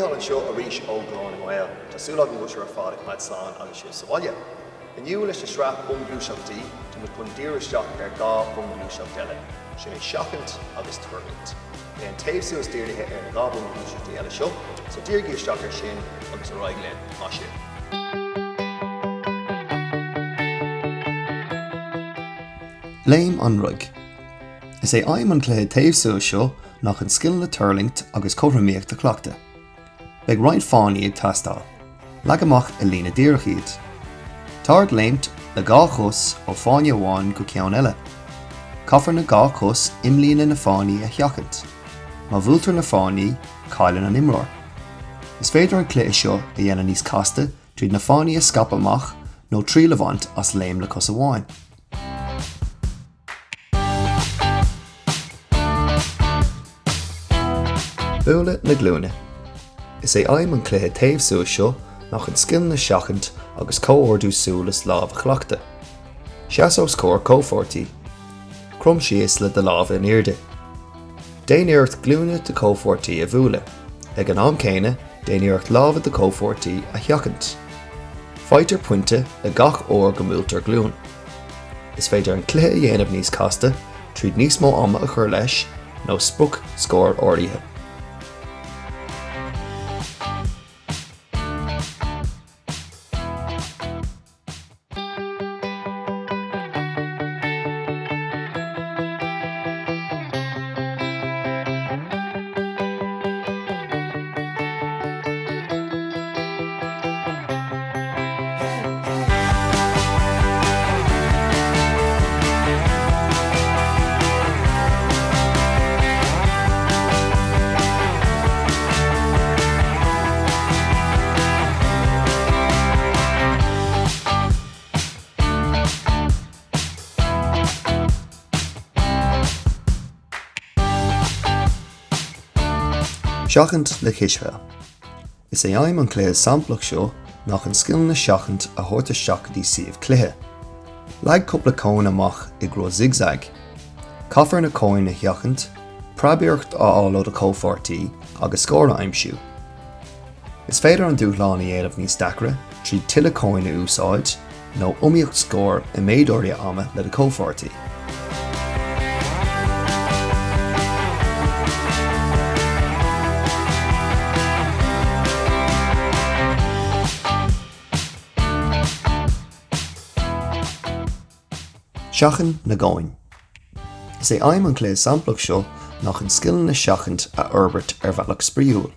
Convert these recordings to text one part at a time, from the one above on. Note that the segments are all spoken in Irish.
Mícheál anseo arís ó Ghlór na nGael. Tá súil agam go bhfuil sibh ar fad ag coimeád slán agus sibh sa bhaile. Inniu leis an sraith bunghluaiseachtaí, tá muid chun díriú isteach ar 2 bhunghluaiseacht eile, sin é seachaint agus tuirlingt. Beidh an taobh suas dírithe ar na 2 bhunghluaiseachtaí eile seo, so dírigí isteach ar sin agus ar aghaidh linn. Maith sibh! Léim an Fhroig. Is é aidhm an chluiche taobh suas seo ná chun scileanna tuirlingt agus cothromaíocht a chleachtadh. Beidh roinnt fáinní ag teastáil. Leag amach i líne díreach iad. Tá ort léimt le 2 chos ó fáinne amháin go ceann eile. Caithfear na 2 chos imlíne na fáinní a sheachaint. Má bhuailtear na fáinní, cailleann an imreoir. Is féidir an cluiche seo a dhéanamh níos casta tríd na fáinní a scaipeadh amach nó triail a bhaint as léim le cos amháin. Bualadh na Glúine. Is é aidhm an chluiche taobh suas seo ná chun scileanna seachaint agus comhordú súl is lámh a chleachtadh. Seas os comhair comhpháirtí. Crom síos le do lámha in airde. Déan iarracht glúine do chomhpháirtí a bhualadh. Ag an am céanna, déan iarracht lámha do chomhpháirtí a sheachaint. Faightear pointe le gach uair go mbuailtear glúin. Is féidir an cluiche a dhéanamh níos casta tríd níos mó ama a chur leis nó sprioc scóir áirithe. Seachaint le Cispheil. Is é aidhm an chluiche samplach seo ná chun scileanna seachaint a thabhairt isteach go dtí suíomh cluiche. Leag cúpla cóin amach i gcruth zigzag. Caithfear na cóin a sheachaint, preabiarracht a fháil ó do chomhpháirtí agus scór a aimsiú. Is féidir an dúshlán a dhéanamh níos deacra tríd tuilleadh cóin a úsáid nó iomaíocht scóir i méid áirithe ama le do chomhpháirtí. Seachain na gcóin. Is é aidhm an chluiche samplach seo ná chun scileanna seachaint a fhorbairt ar bhealach spraíúil.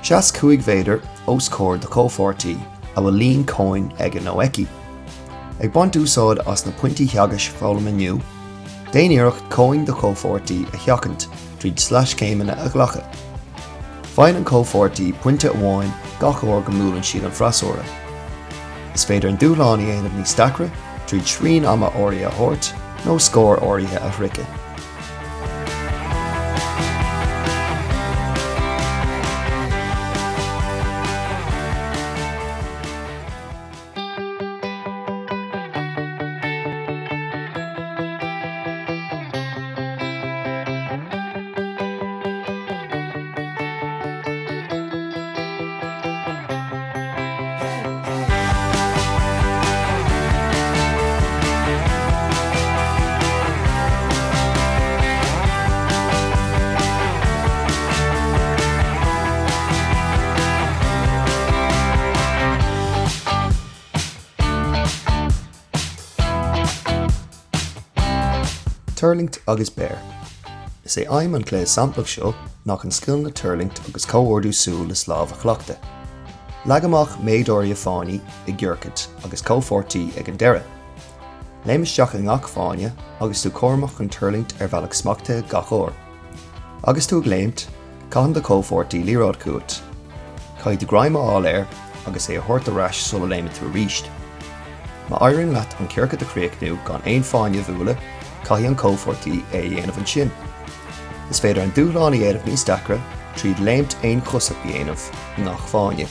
Seas 5 mhéadar os comhair do chomhpháirtí a bhfuil líon cóin aige nó aici. Ag baint úsáid as na pointí teagaisc foghlama inniu, déan iarracht cóin do chomhpháirtí a sheachaint tríd sleaschéimeanna a ghlacadh. Faigheann an comhpháirtí pointe amháin gach uair go mbuaileann siad an freasúra. Is féidir an dúshlán a dhéanamh níos deacra tríd srian ama áirithe a thabhairt nó scór áirithe a shroicheadh. Tuirlingt agus Beir. Is é aidhm an chluiche samplach seo ná chun scileanna tuirlingt agus comhordú súl is lámh a chleachtadh. Leag amach méid áirithe fáinní i gciorcad agus comhpháirtí ag an deireadh. Léim isteach i ngach fáinne agus tú cúramach chun tuirlingt ar bhealach smachtaithe gach uair. Agus tú ag léimt, caitheann do chomhpháirtí liathróid chugat. Caithfidh tú greim a fháil air agus é a thabhairt ar ais sula léimeann tú arís. Má éiríonn leat an ciorcad a chríochnú gan aon fáinne a bhualadh, caithfidh an comhpháirtí é a dhéanamh ansin. Is féidir an dúshlán a dhéanamh níos deacra tríd léimt aonchosach a dhéanamh i ngach fáinne.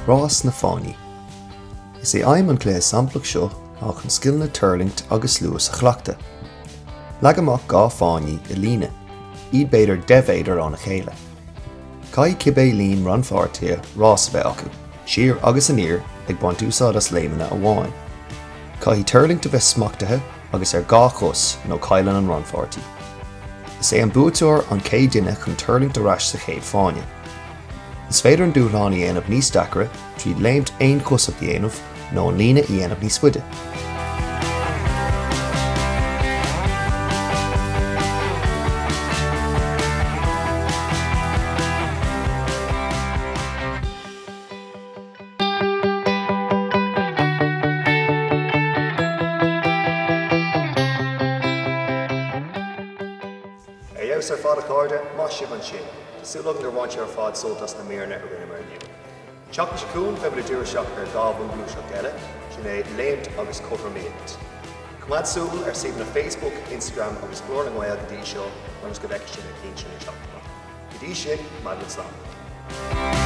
Rás na bhFáinní. Is é aidhm an chluiche samplach seo ná chun scileanna tuirlingt agus luas a chleachtadh. Leag amach 2 fáinní i líne, iad b'fhéidir 10 mhéadar óna chéile. Caithfidh cibé líon rannpháirtithe rás a bheith acu, siar agus aniar, ag baint úsáid as léimeanna amháin. Caithfidh tuirlingt a bheith smachtaithe agus ar 2 chos nó cailleann an rannpháirtí. Is é an buaiteoir an chéad duine chun tuirlingt ar ais sa chéad fáinne. Is féidir an dúshlán a dhéanamh níos deacra tríd léimt aonchosach a dhéanamh nó an líne a dhéanamh níos faide. Ar fheabhas ar fad a chairde, maith sibh ansin. Tá súil agam gur bhain sibh ar fad sult as na míreanna a rinneamar inniu. An tseachtain seo chugainn beimid ag díriú isteach ar 2 bhunghluaiseacht eile, sin é léimt agus cothromaíocht. Coimeád súil ar suíomhanna Facebook, Instagram agus Glór na nGael go dtí seo ionas go bhfeicfidh sibh na cinn sin ag teacht amach. Go dtí sin, coimeád linn slán.